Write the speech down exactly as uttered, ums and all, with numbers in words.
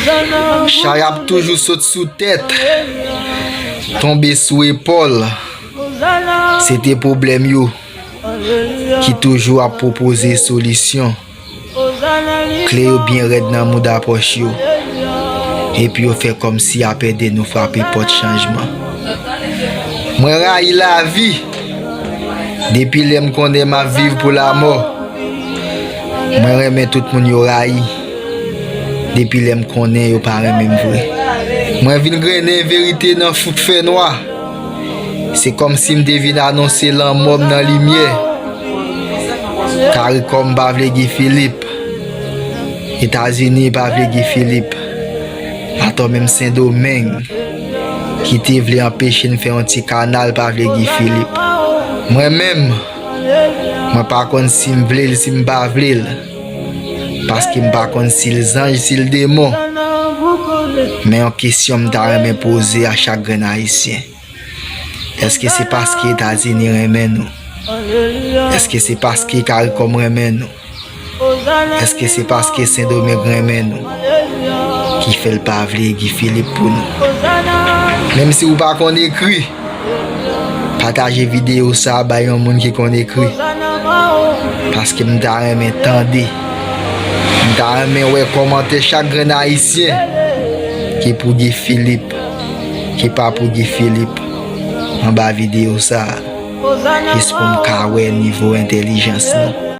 Chay ap toujou sot sou tèt, tonbe sou epòl. Se te pwoblèm yo ki toujou ap pwopoze solisyon. Kle yo byen rèd nan mouda pòch yo, epi yo fè kòmsi y ap ede nou frape pòt chanjman. Mwen rayi lavi. Depi lè m konnen m ap viv pou lamò, mwen renmen tout moun yo rayi. Depi lè m konnen yo pa renmen m vre, mwen vin grennen verite nan fouk fènwa. Se kòmsi m te vin anonse lanmò m nan limyè. Karikòm pa vle Guy Philippe. Etazini pa vle Guy Philippe. Atò menm Sendomeng ki te vle anpeche n fè yon ti kanal pa vle Guy Philippe. Mwen menm, mwen pa konn si m vle l, si m pa vle l. Paske m pa konn si l zanj, si l demon. Men yon kesyon m ta renmen poze a chak grenn Ayisyen. Èske se paske Etazini renmen nou? Èske se paske Karikòm renmen nou? Èske se paske Sendomeng renmen nou ki fè l pa vle Guy Philippe pou nou? Menm si w pa konn ekri, pataje videyo sa a bay yon moun ki konn ekri. Paske m ta renmen tande, m ta renmen wè kòmantè chak grenn Ayisyen ki pou Guy Philippe, ki pa pou Guy Philippe anba videyo sa a. Jis pou m ka wè nivo entèlijans nou.